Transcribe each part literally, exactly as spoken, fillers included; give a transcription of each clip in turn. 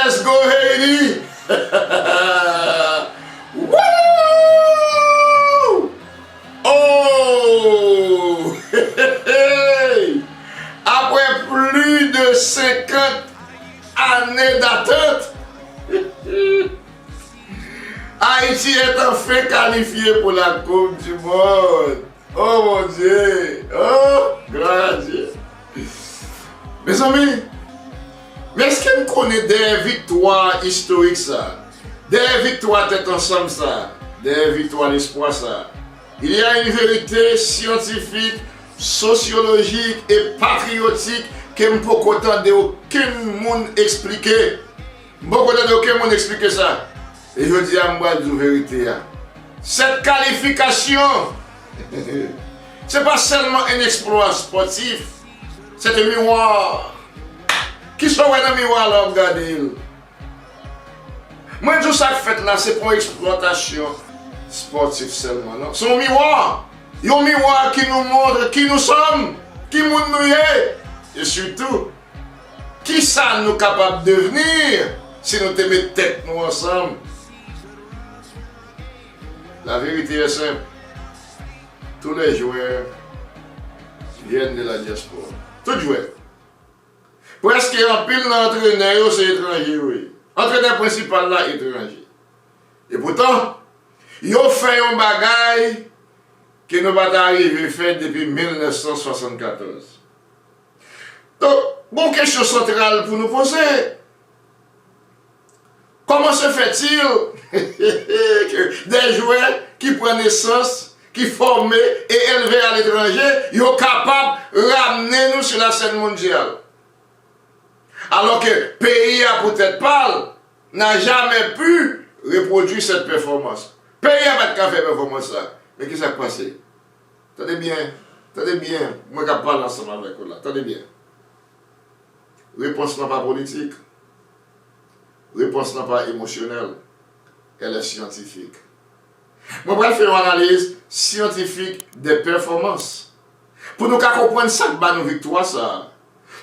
Let's go Haiti! Woo! Oh! Après plus de cinquante années d'attente, Haïti est enfin qualifié pour la Coupe du Monde. Oh mon Dieu! Oh, gloire à Dieu! Mezanmi, men èske n konnen dèyè viktwa istorik sa, dèyè viktwa tèt ansanm sa, dèyè viktwa lespwa sa, il y a une vérité scientifique, sociologique et patriotique ke m poko tande okenn moun eksplike. M poko tande okenn moun eksplike sa. E jodi a, m pral di w verite a. Cette qualification, c'est pas seulement un exploit sportif, c'est un miroir. Kisa w wè nan miwa a lè w ap gade l? Mwen di w sa k fèt la, se pa yon eksplwatasyon spòtif sèlman, non. Se yon miwa. Yon miwa ki nou montre qui nous sommes, ki moun nou ye. E sitou, kisa nou kapab devni si nou te met tèt nou ansanm? La vérité est simple. Tous les joueurs viennent de la diaspora. Tout jwè. Prèske anpil nan antrenè yo se etranje yo ye. Antrenè prensipal la etranje. Epoutan, yo fè yon bagay ke nou pa ta rive fè depi mil nèf san swasann katòz. Donk, gon kesyon santral pou nou poze. Comment se fait-il que des joueurs qui prennent naissance, qui formés et élevés à l'étranger, yo kapab ramne nou sur la scène mondiale? Alors que peyi a pou tèt pa l n'a jamais pu reproduire cette performance. Peyi a pa t ka fè pèfòmans sa. Men kisa k pase? Tande byen, tande byen, mwen k ap pale ansanm avèk ou la. Tande byen. Repons lan pa politik. Repons lan pa emosyonèl. Elle est scientifique. Mwen pral fè yon analiz syantifik de pèfòmans. Pou nou ka konprann sa k ba nou viktwa sa a.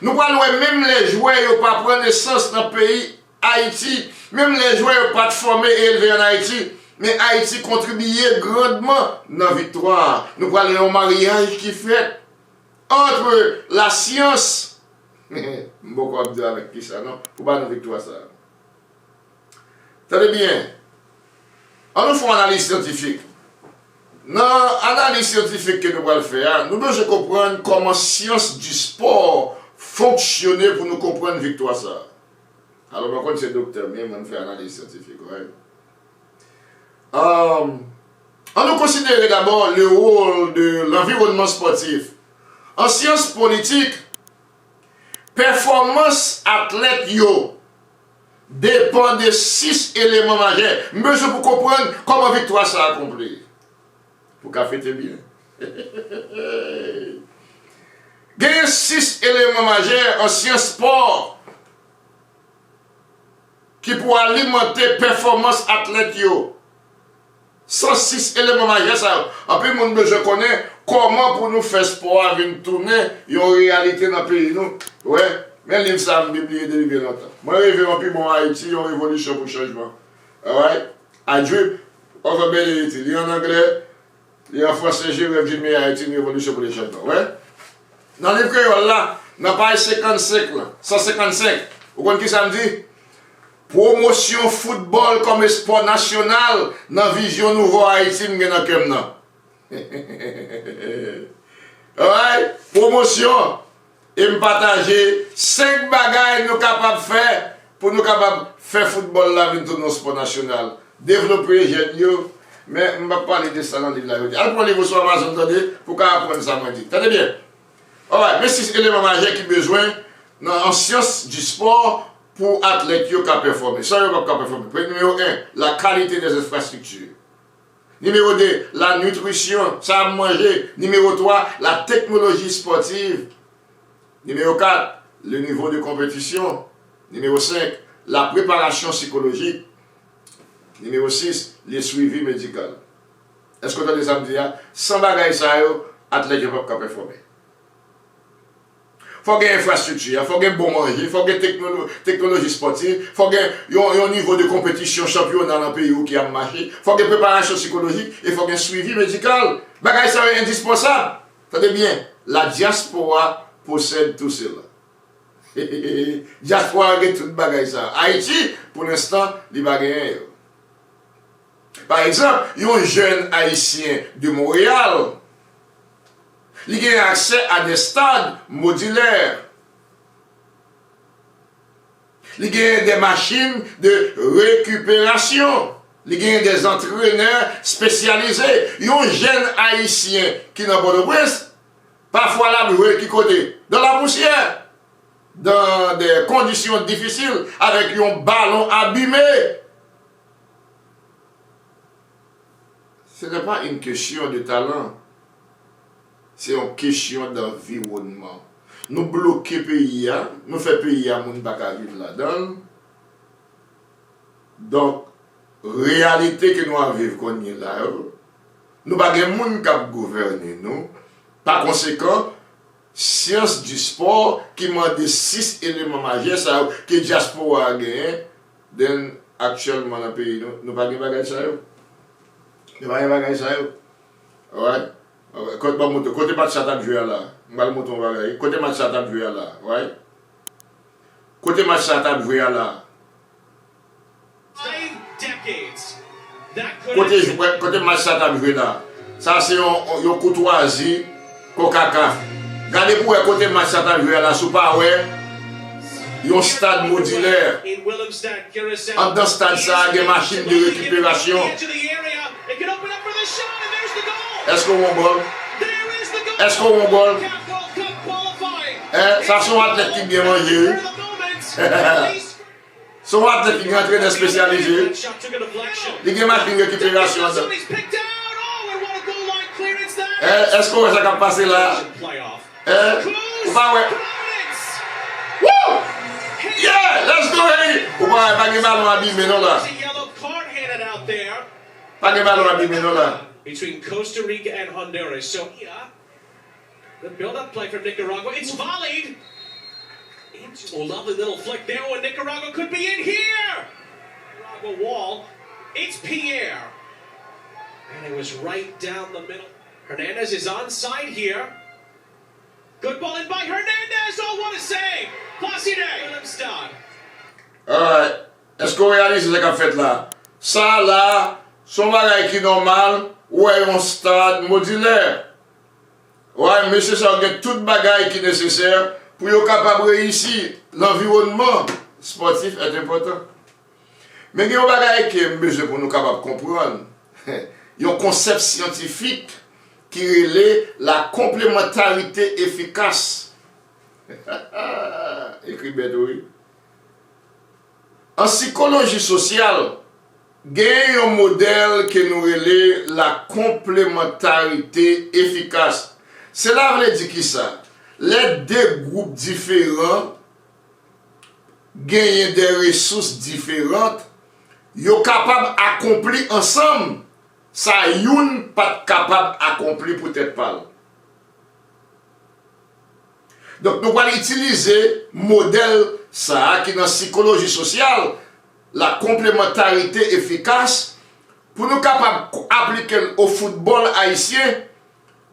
Nou pral wè menm lè jwè yo pa pran nesans nan peyi Ayiti, menm lè jwè yo pa t fòme e elve ann Ayiti, men Ayiti kontribiye grandman nan viktwa a. Nou pral wè yon maryaj ki fèt ant lasyans, m poko ap di w avèk kisa non, pou ba nou viktwa sa a. Tande byen. An nou fè yon analiz syantifik. Nan analiz syantifik ke nou pral fè a, nou bezwen konprann kòman syans di spò fonksyone pou nou konprann viktwa sa a. Alò, mwen konn se doktè m ye, mwen fè analiz syantifik, right? An nou konsidere dabò le rôle de l'environnement sportif. An syans politik, pèfòmans atlèt yo depann de sis eleman majè. M bezwen pou konprann kòman viktwa sa a akonpli. Pou ka fete byen. Genyen sis eleman majè an syans spò ki pou alimante pèfòmans atlèt yo. San sis eleman majè sa yo, anpil moun bezwen konnen kòman pou nou fè spò a vin tounen yon reyalite nan peyi nou. Wè, men liv sa a m pibliye depi byen lontan. Mwen reve yon pi bon Ayiti, yon revolisyon pou chanjman. Alright? A Drip of a Better Haiti. Li an anglè, li an franse, Je rêve d'une meilleure Haïti, une révolution pour le changement. Wè? Nan liv kreyòl la, nan paj senkannsenk lan, san senkannsenk, ou konn kisa m di? Pwomosyon foutbòl kòm espò nasyonal nan vizyon nouvo Ayiti m gen nan kè m nan. Alright? Pwomosyon. E m pataje senk bagay nou kapab fè pou nou kapab fè foutbòl la vin tounen yon spò nasyonal. Devlope jèn yo, men m p ap pale de sa nan liv la jodi. Al pran liv ou sou Amazon tande pou w ka aprann sa mwen di. Tande byen. Alright, men sis eleman majè ki bezwen nan an syans di spò pou atlèt yo ka pèfòme. San yo p ap ka pèfòme. Premye nimewo en, la qualité des infrastructures. Nimewo de, la nutrition, sa y ap manje. Nimewo twa, la technologie sportive. Nimewo kat, le niveau de compétition. Nimewo senk, la préparation psychologique. Nimewo sis, le suivi médical. Èske w tande sa m di a? San bagay sa yo, atlèt yo p ap ka pèfòme. Fò gen enfrastrikti a, fò gen bon manje, fò gen teknolo-, teknoloji spòtif, fò gen yon, yon nivo de konpetisyon chanpyona nan peyi w ki ap mache, fò gen preparasyon sikolojik e fò gen swivi medikal. Bagay sa yo endispansab. Tande byen, la diaspora possède tout cela. Dyaspora gen tout bagay sa. Ayiti, pou lenstan, li pa genyen yo. Pa egzanp, yon jèn ayisyen de Monreyal, li gen aksè a de stad modilè. Li gen de machin de rekiperasyon. Li gen de antrenè espesyalize. Yon jèn ayisyen ki nan Pòtoprens, pafwa l ap jwe ki kote? Dans la poussière, dans des conditions difficiles, avèk yon balon abime. Ce n'est pas une question de talent. Se yon kesyon danviwònman. Nou bloke peyi a, nou fè peyi a moun pa ka viv ladan l. Donk, reyalite ke nou ap viv kounye la yo, nou pa gen moun k ap gouvène nou. Pa konsekan, syans di spò ki mande sis eleman majè sa yo ke dyaspora a genyen, then aktyèlman nan peyi nou, nou pa gen bagay sa yo. Nou pa gen bagay sa yo. Alright? Alright. Kote, ban m montre, kote match sa t ap jwe a la? M pral montre yon bagay. Kote match sa t ap jwe a la? Alright? Kote match sa t ap jwe a la? Kote, kote match sa t ap jwe la? Sa se yon, yon koutwazi konkakaf. Gade pou wè kote match sa t ap jwe a la, si w pa wè yon stad modilè. Anndan stad sa a, gen machin de rekiperasyon. Èske w wè yon gòl? Èske w wè yon gòl? Eh, sa se yon atlèt ki byen manje, wi. Se yon atlèt ki gen antrenè espesyalize, wi. Li gen machin rekiperasyon anndan. Eh, èske w wè sa k ap pase la? Eh, ou pa wè? Woo! Yeah! Let's go, baby! Ou pa wè, pa gen balon abime non la. Pa gen balon abime non la. Between Costa Rica and Honduras. So, yeah. The build-up play from Nicaragua. It's volleyed. Into a lovely little flick there when Nicaragua could be in here. Nicaragua wall. It's Pierre. And it was right down the middle. Hernandez is onside here. Good ball in by Hernandez. Oh, what a save. Placide Willemstad. Alright. Èske w reyalize sa k ap fèt la? Sa la, se yon bagay ki nòmal, ou wè yon stad modilè. Wè, mesye sa yo gen tout bagay ki nesesè pou yo kapab reyisi. Lanviwònman espòtif est important. Men gen yon bagay ke m bezwen pou nou kapab konprann. Yon konsèp syantifik ki rele la complémentarité efficace. Ekri bèt, wi. An sikoloji sosyal, genyen yon modèl ke nou rele la complémentarité efficace. Sela vle di kisa? Lè de gwoup diferan genyen de resous diferan, yo kapab akonpli ansanm sa youn pa t kapab akonpli pou tèt pa l. Donk, nou pral itilize modèl sa a ki nan sikoloji sosyal, la complémentarité efficace, pou nou kapab aplike l o foutbòl ayisyen,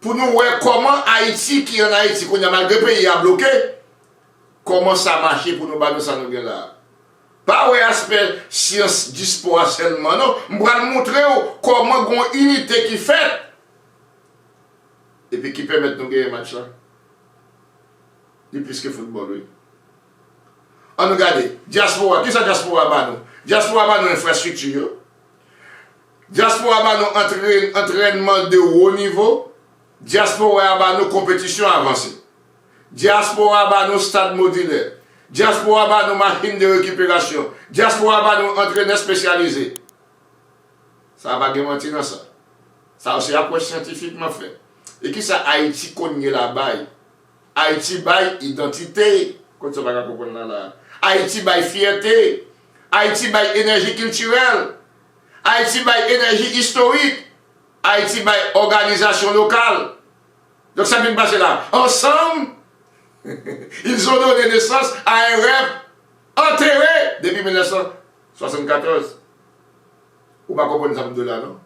pou nou wè kòman Ayiti, ki ann Ayiti kounye a, malgre peyi a bloke, kòman sa mache pou nou ba nou sa nou gen la a. Pa wè aspè syans di spò a sèlman, non. M pral montre w kòman gen yon inite ki fèt epi ki pèmèt nou genyen match la. Li plis ke foutbòl, wi. Ann nou gade. Dyaspora. Kisa dyaspora ba nou? Dyaspora ba nou enfrastrikti yo. Dyaspora ba nou antre-, antrènman de wo nivo. Dyaspora ba nou konpetisyon avanse. Dyaspora ba nou stad modilè. Dyaspora ba nou machin de rekiperasyon. Dyaspora ba nou antrenè espesyalize. Sa pa gen manti nan sa. Sa yo se apwòch syantifik m ap fè. E kisa Ayiti kounye la bay? Ayiti bay idantite. Kot sa pa ka konprann la la. Ayiti bay fyète. Ayiti bay enèji kiltirèl. Ayiti bay enèji istorik. Ayiti bay òganizasyon lokal. Donk sa k vin pase la? Ansanm, Ils ont donné naissance à un rêve enterré depuis mil nèf san swasannkatòz. Ou pa konprann sa m di w la, non?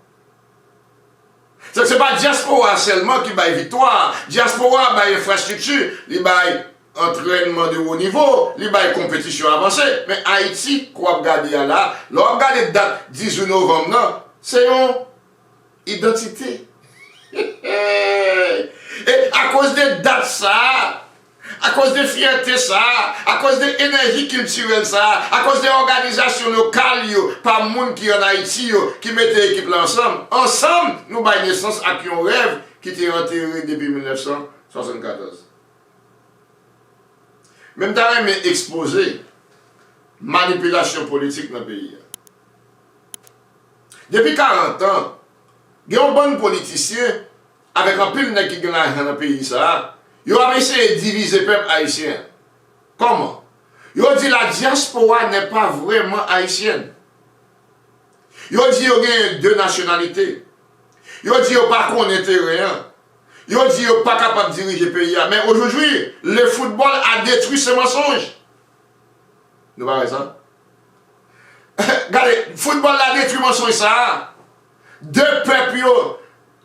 Se, se pa dyaspora sèlman ki bay viktwa. Dyaspora bay enfrastrikti, li bay antrènman de wo nivo, li bay konpetisyon avanse. Men Ayiti, ke w ap gade a la, lè w ap gade dat dizuit novanm nan, se yon idantite. E akoz de dat sa a, akoz de fyète sa a, akoz de enèji kiltirèl sa a, akoz de òganizasyon lokal yo, pa moun ki ann Ayiti yo, ki mete ekip la ansanm, ansanm, nou bay nesans ak yon rèv ki te antere depi mil nèf san swasannkatòz. Men m ta renmen ekspoze manipilasyon politik nan peyi a. Depi karant an, gen yon bann politisyen, avèk anpil nèg ki gen lajan nan peyi sa a, yo ap eseye divize pèp ayisyen an. Kòman? Yo di la diaspora n'est pas vraiment haïtienne. Yo di yo genyen de nasyonalite. Yo di yo pa konnen teren an. Yo di yo pa kapab dirije peyi a. Men aujourd'hui, le football a détruit ce mensonge. Nou pa wè sa? Gade, foutbòl la detwi mansonj sa a. De pèp yo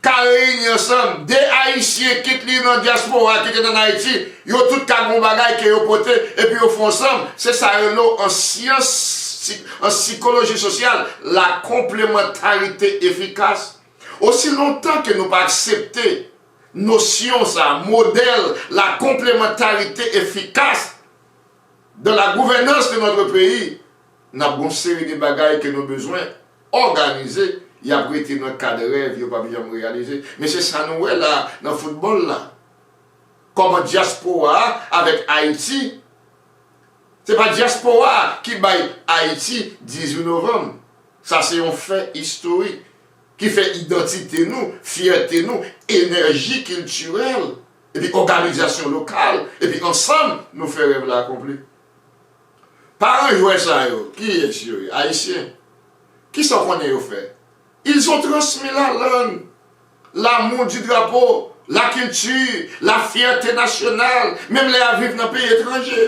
ka reyini ansanm, de Ayisyen, kit li nan dyaspora, kit li ann Ayiti, yo tout ka gen yon bagay ke yo pote, epi yo fè ansanm. Se sa yo rele an syans, si-, an sikoloji sosyal, la complémentarité efficace. Osi lontan ke nou pa aksepte nosyon sa, modèl la complémentarité efficace dans la gouvernance de notre pays, n ap gen yon seri de bagay ke nou bezwen òganize, y ap rete nan kad rèv, yo p ap janm reyalize. Men se sa nou wè la, nan foutbòl la. Kòman dyaspora a avèk Ayiti, se pa dyaspora a ki bay Ayiti dizuit novanm. Sa se yon fè istorik ki fè idantite nou, fyète nou, enèji kiltirèl, epi òganizasyon lokal, epi ansanm, nou fè rèv la akonpli. Paran jwè sa yo, kiyès yo ye? Ayisyen. Kisa w konnen yo fè? Ils ont transmis la langue, l'amour du drapeau, la culture, la fierté nationale, menm lè y ap viv nan peyi etranje.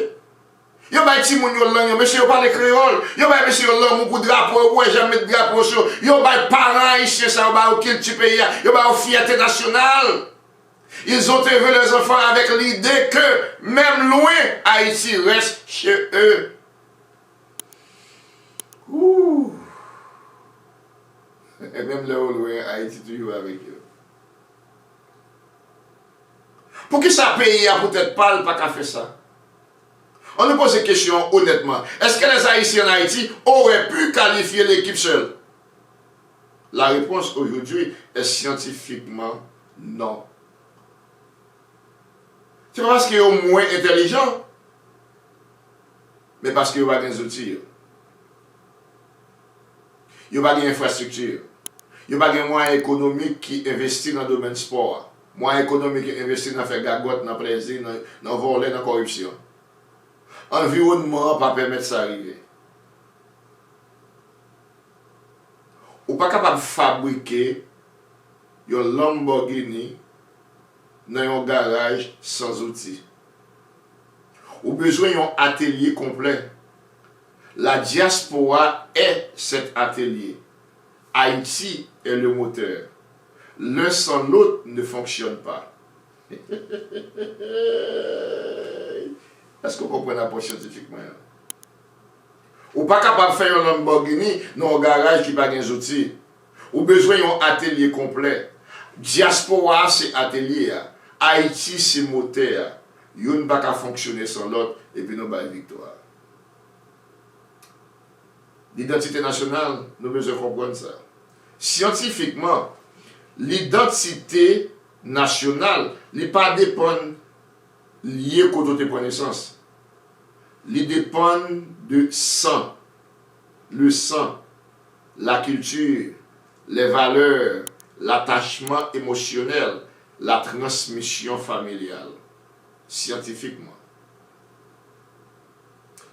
Yo bay timoun yo lang yo, mesye yo pale kreyòl. Yo bay mesye yo lanmou pou drapo yo, ou wè jan yo met drapo yo sou yo. Yo bay paran ayisyen sa yo, ba yo kilti peyi a, yo ba yo fyète nasyonal. Ils ont élevé leurs enfants avec l'idée que, même loin, Haïti reste chez eux. Ooh. E menm lè yo lwen, Ayiti toujou avèk yo. Poukisa peyi a poutèt pa l pa ka fè sa? Ann nou poze kesyon an onètman. Est-ce que les Haïtiens en Haïti auraient pu qualifier l'équipe seule? La réponse aujourd'hui est scientifiquement non. Se pa paske yo mwen entèlijan, men paske yo pa gen zouti yo. Yo pa gen enfrastrikti yo. Yo pa gen mwayen ekonomik ki envesti nan domèn spò a. Mwayen ekonomik yo envesti nan fè gagòt, nan plezi, nan, nan vòlè, nan kòripsyon. Anviwònman an pa pèmèt sa rive. Ou pa kapab fabrike yon Lamborghini nan yon garaj san zouti. Ou bezwen yon atelye konplè. La diaspora est cet atelier. Haïti est le moteur. L'un sans l'autre ne fonctionne pas. Èske w konprann apwòch syantifik mwen an? Ou pa kapab fè yon Lamborghini nan yon garaj ki pa gen zouti. Ou bezwen yon atelye konplè. Dyaspora a se atelye a. Ayiti se motè a. Youn pa ka fonksyone san lòt, epi nou bay viktwa. Lidantite nasyonal, nou bezwen konprann sa. Syantifikman, lidantite nasyonal, li pa depann lye kote w te pran nesans. Li depann de san, le sang, la culture, les valeurs, l'attachement émotionnel, la transmission familiale. Syantifikman.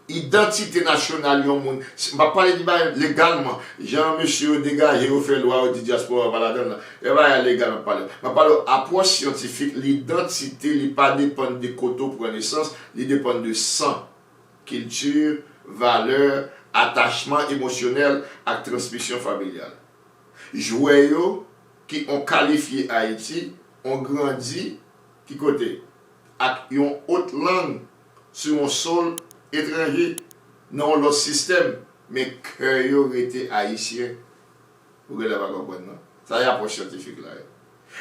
idantite nasyonal yon moun. M p ap pale de bagay legalman, jan mesye yo degaje yo fè lwa yo di dyaspora pa ladan l lan. E bagay legal m ap pale. M ap pale w apwòch syantifik, lidantite li pa depann de kote w pran nesans, li depann de san, kilti, valè, atachman emosyonèl ak transmisyon familyal. Jwè yo ki on kalifye Ayiti, on grandi ki kote? Ak yon ot lang sou yon sol etranje, nan yon lòt sistèm, men kè yo rete ayisyen. Ou genlè pa konprann non. Sa e apwòch syantifik la ye.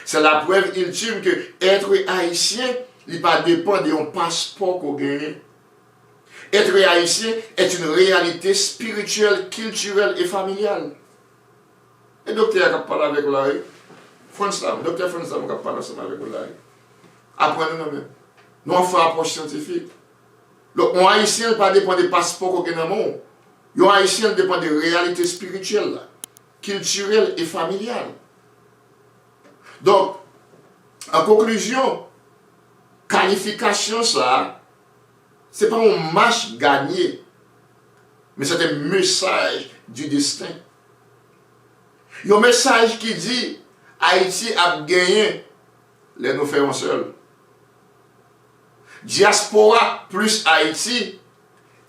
C'est la preuve ultime que être haïtien li pa depann de yon paspò ke w genyen. Être haïtien est une réalité spirituelle, culturelle et familiale. E doktè a k ap pale avèk w la wi. Frantz Lam, doktè Frantz Lam k ap pale ansanm avèk w la wi. Aprann nou nan men. Nou ap fè apwòch syantifik. Donk, yon ayisyen pa depann de paspò ke w gen nan men w. Yon ayisyen depann de reyalite espirityèl la, kiltirèl e familyal. Donk, an konklizyon, kalifikasyon sa a, se pa yon mach ganye, men c'est un message du destin. Yon mesaj ki di Ayiti ap genyen lè nou fè yon sèl. Dyaspora plis Ayiti,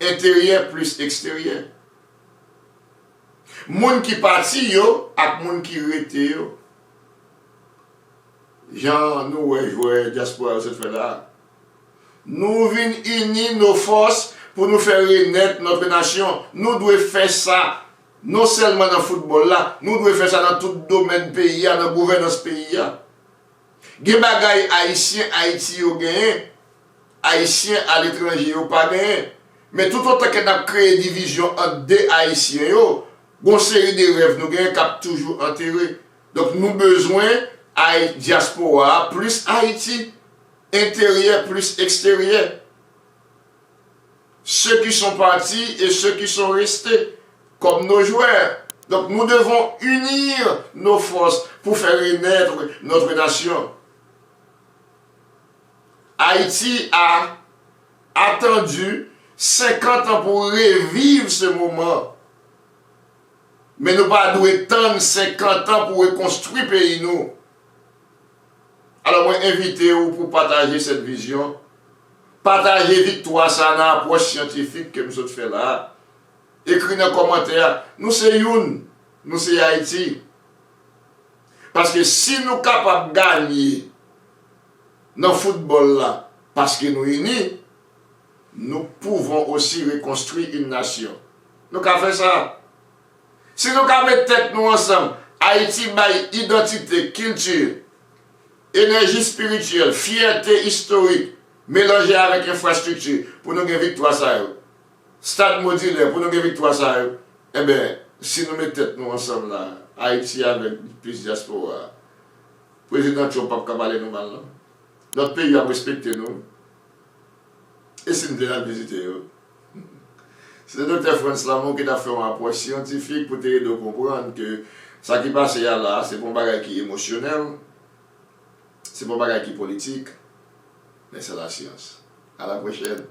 enteryè plis eksteryè. Moun ki pati yo ak moun ki rete yo. Jan nou wè jwè dyaspora yo sot fè la a. Nou vin ini nos forces pou nou fè renèt notre nation. Nou dwe fè sa non sèlman nan foutbòl la, nou dwe fè sa nan tout domèn peyi a, nan gouvènans peyi a. Gen bagay Ayisyen Ayiti yo genyen, Ayisyen aletranje yo pa genyen. Men toutotan ke n ap kreye divizyon ant de Ayisyen yo, gon seri de rèv nou genyen k ap toujou antere. Donk nou bezwen Ay-, dyaspora a plis Ayiti, enteryè plis eksteryè. Ceux qui sont partis et ceux qui sont restés comme nos joueurs. Donc nous devons unir nos forces pour faire renaître notre nation. Haïti a attendu cinquante ans pour revivre ce moment. Men nou pa dwe tann senkant an pou rekonstwi peyi nou. Alò, mwen envite w pou pataje sèt vizyon, pataje viktwa sa a nan apwòch syantifik ke m sot fè la a. Ekri nan kòmantè a, nou se youn, nou se Ayiti. Paske si nou kapab ganye nan foutbòl la, paske nou ini, nous pouvons aussi reconstruire une nation. Nou ka fè sa. Si nou ka met tèt nou ansanm, Ayiti bay idantite, kilti, enèji espirityèl, fyète istorik, melanje avèk enfrastrikti pou nou gen viktwa sa yo. Stad modilè pou nou gen viktwa sa yo. Enben, si nou met tèt nou ansanm la, Ayiti avèk plis dyaspora, Prezidan Trump p ap ka pale nou mal non. Lòt peyi yo ap respekte nou. E si n vle n al vizite yo? Se Doktè Frantz Lamour ki t ap fè yon apwòch syantifik pou te ede w konprann ke sa ki pase a la a, se pa yon bagay ki emosyonèl, se pa yon bagay ki politik, men se lasyans. A la pwochèn.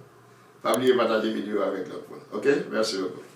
Pa bliye pataje videyo avèk lòt moun. Oke? Mèsi bokou.